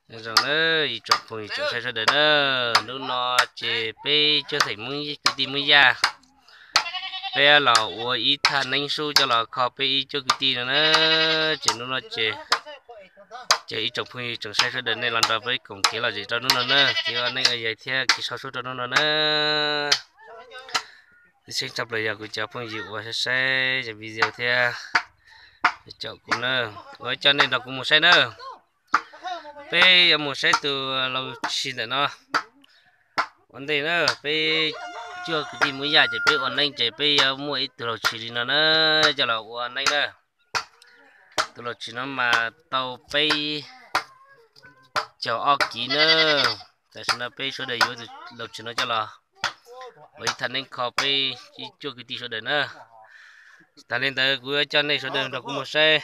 Nyob zoo na ib tsoom phooj ywg tsoom saib sawv daws na, hnub no ces peb cuab theem kwv tij Hmoob Yaj, peb los ua ib thaj neeb sub coj los kho peb ib cuab kwv tij no na. Ces hnub no ces, ces ib tsoom phooj ywg tsoom saib sawv daws nej los nrog peb koom kev lom zem rau hnub no na, kev ua neeb ua yaig thiab kev sau sub rau hnub no na. Tsheb tshaj plaws yog kuv cov phooj ywg uas saib saib video thiab caum kuv na, ua coj nej nrog kuv mus saib na. Peb yuav mus saib tus laus tshis ntawm no ua ntej na. Peb cuab kwv tij Hmoob Yaj ces peb ua neeb ces peb yuav muaj ib tug laus tshis li no na, coj los ua neeb na. Tus laus tshis no mas tau peb caug ob kiv na. Tam sim no peb sawv daws yuav tus laus tshis no coj los ua ib thaj neeb kho peb ib cuab kwv tij sawv daws na. Tas li ntawd kuv yuav coj nej sawv daws nrog kuv mus saib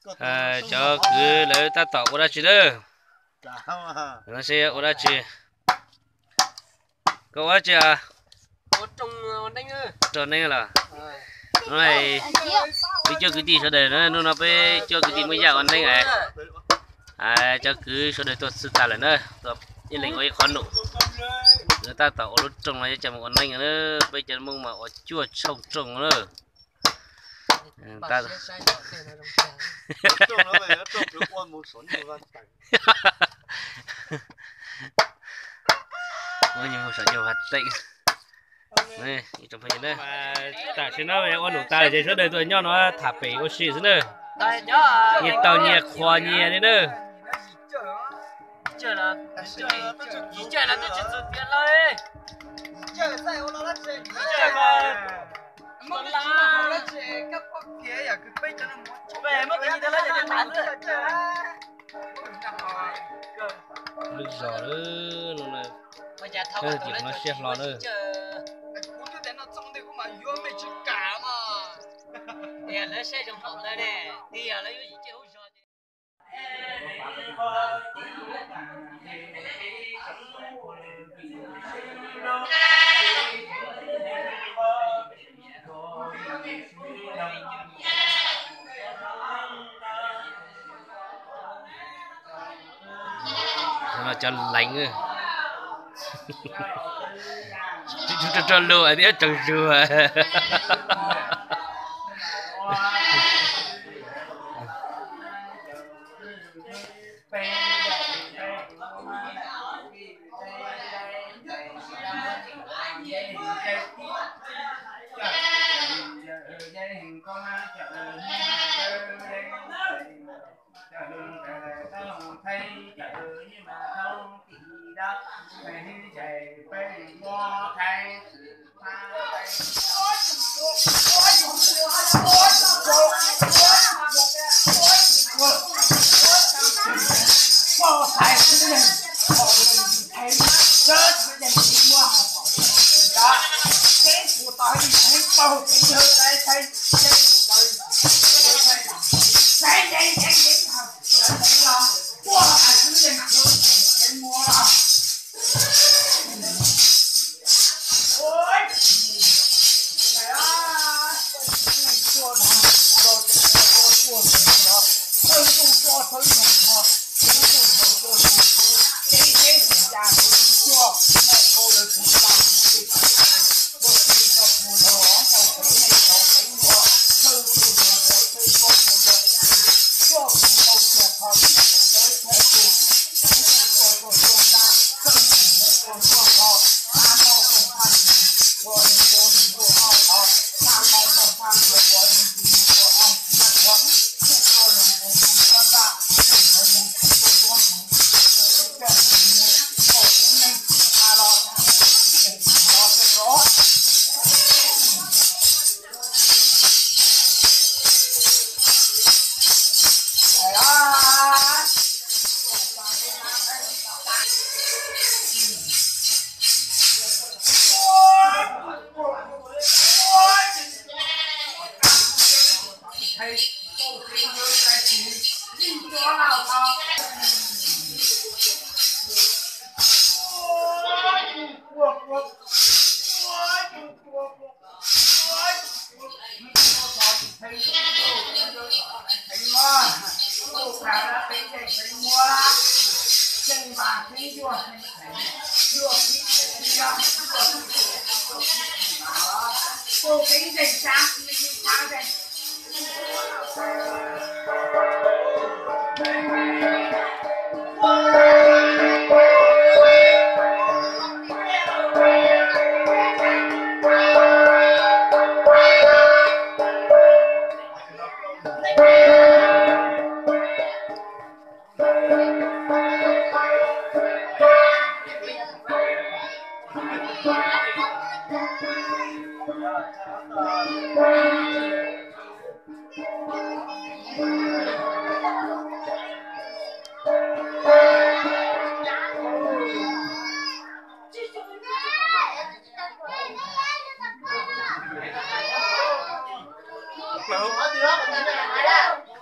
cov kwv lawv tab tom ua dab tsi na. Seb ua dab tsi? Koj ua dab tsi? Rau neeb los? Peb cuab kwv tij sawv daws na, hnub no peb cuab kwv tij Hmoob Yaj ua neeb. Cov kwv sawv daws tuaj xwb tag lawm na, ib leeg ua ib qho num. Nws tab tom ua lub rooj no yuav coj mus ua neeb na, peb cov Hmoob mas ua cuaj tshooj rooj na. Ua nyuag mus saum nyuag vaj teem. Tam sim no ua num tas ces sawv daws tuaj nyob no tham pem ua si xwb na. Nyias taug nyias qhuas nyias li na. Lwm zos lawm no na, tiam no siab hlo na. Cov leev, rog rog lug thiab tsaus zug.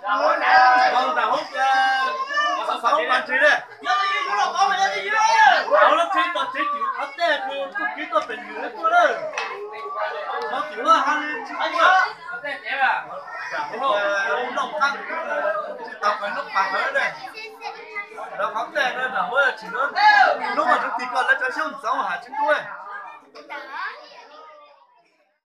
Ntawm hauv, ntawm hauv pas ntses ne, hauv lub tsev, tsev twm qhov tej, tus tub kwv tuaj pem ywm tuaj na. Nov twm loj ha li tsis tuaj. Nplooj qab tsis tau pes lub pas hauv ne. Lawv qhov tej no nram hauv tsis, hnub mas tus tis ko lawv cov xyoob ntxoov has tsis tuaj.